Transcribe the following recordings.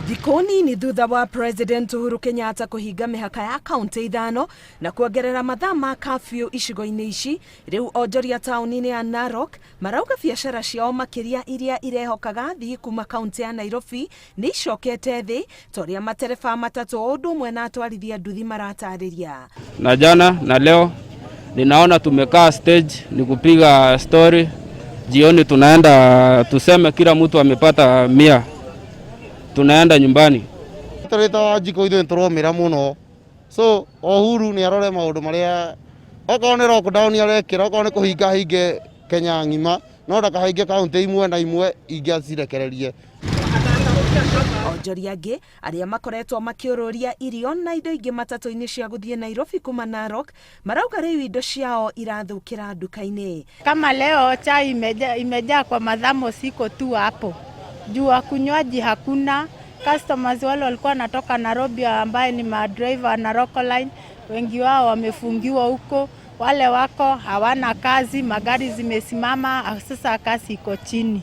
Thikũ nini thutha wa President Uhuru Kenyatta kũhinga mĩhaka ya kaunti ithano na kuongerera mathaa ma curfew icigo-inĩ ici, rĩu onjoria taũni-inĩ ya Narok marauga biacara ciao makĩria iria irehokaga athii kuma kaunti ya Nairobi nĩ icokete thĩ ta ũrĩa matereba a matatũ o ũndũ ũmwe na atwarithia nduthi maratarĩria. Na jana na leo ninaona tumekaa stage ni kupiga story, jioni tunaenda tuseme kila mtu amepata 100, tunaenda nyumbani. Tũrĩ ta Wanjikũ ithuĩ nĩtũromĩra mũno, so Uhuru nĩ arore maũndũ marĩa, okorwo nĩ lockdown arekĩra, okorwo nĩ kũhinga ahinge Kenya ng'ima, no ndakahinge kaunti imwe na imwe ingĩ acirekererie. Onjoria angĩ arĩa makoretwo makĩũrũria irio na indo ingĩ matatũ-inĩ cia gũthiĩ Nairobi kuma Narok marauga rĩu indo ciao irathũkĩra nduka-inĩ. Kama leo chai imejaa, imejaa kwa madhamo siko tu hapo juu wakunywaji hakuna. Customers wale walikuwa wanatoka Nairobi ambaye ni madriver na local line, wengi wao wamefungiwa huko, wale wako hawana kazi, magari zimesimama, sasa kazi iko chini.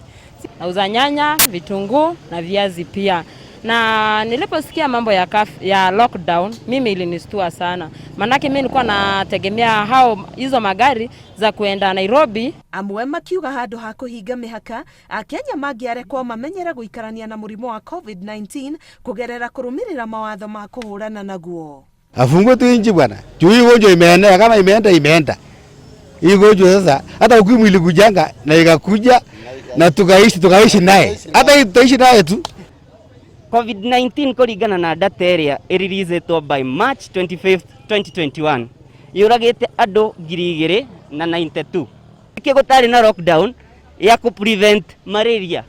Nauza nyanya, vitunguu na viazi pia. Na niliposikia mambo ya, ya lockdown mimi ilinistua sana, manake mimi nilikuwa nategemea hao hizo magari za kuenda Nairobi. Amwe makiuga handũ ha kũhinga mĩhaka, Akenya mangĩarekwo mamenyere gũikarania na mũrimũ wa COVID-19 kũgerera kũrũmĩrĩra mawatho ma kũhũrana naguo. Afungue tu nchi bwana. Juu hii ugonjwa imeenea, kama imeenda imeenda. Hii ugonjwa sasa hata ukimwi ilikujanga na ikakuja na tukaishi tukaishi naye. Hata hii tutaishi naye tu. COVID-19 kũringana na data ĩrĩa ĩririzetwo by March 25, 2021 yũragĩte andũ 2,092. Nĩkĩ gũtarĩ na lockdown ya kũ prevent malaria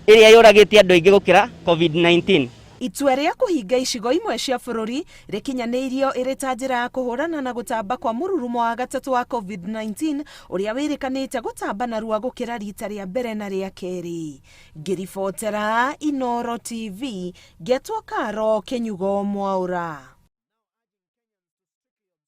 ĩrĩa yũragĩte andũ aingĩ gũkĩra COVID-19? Itua rĩa kũhinga icigo imwe cia bũrũri rĩkinyanĩirio ĩrĩ ta njĩra ya kũhũrana na gũtamba kwa mũrurumo wa gatatũ wa COVID-19 ũrĩa wĩrĩkanĩte gũtamba narua gũkĩra rita rĩa mbere na rĩa kerĩ. Ngĩribotera Inooro TV, ngetwo Karo Kĩnyugo Mwaũra.